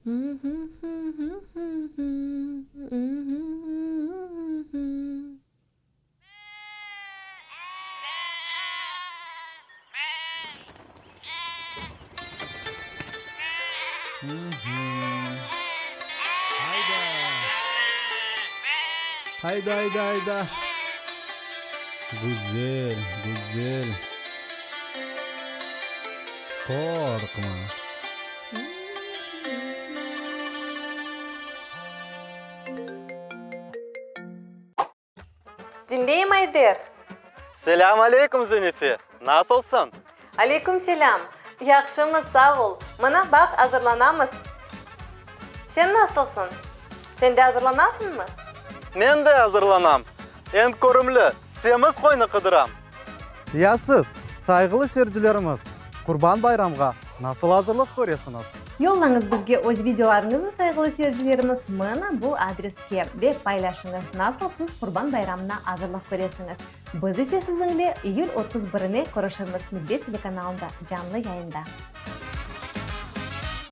Hayda! Hayda, hayda, hayda! Güzel, güzel! Qorqma! Diñleyim, Ayder. Selâm aleyküm, Zenife! Nasılsıñ? Aleyküm selâm! Yahşımız, sağ ol. Mına, baq, azırlanamız. Sen nasılsıñ? Sen de azırlanasıñmı? Men de azırlanam. Eñ körümli, semiz qoynı qıdıram. Ya siz, sayğılı seyircilerimiz, Qurban bayramğa nasıl azırlıq köresiñiz? Yollañız bizge öz videolarıñıznı, sayğılı seyircilerimiz, mına bu adreske ve paylaşıñız, nasıl siz Qurban bayramına azırlıq köresiñiz. Biz ise siziñle iyül 31-ne körüşirmiz Millet telekanalında canlı yayında.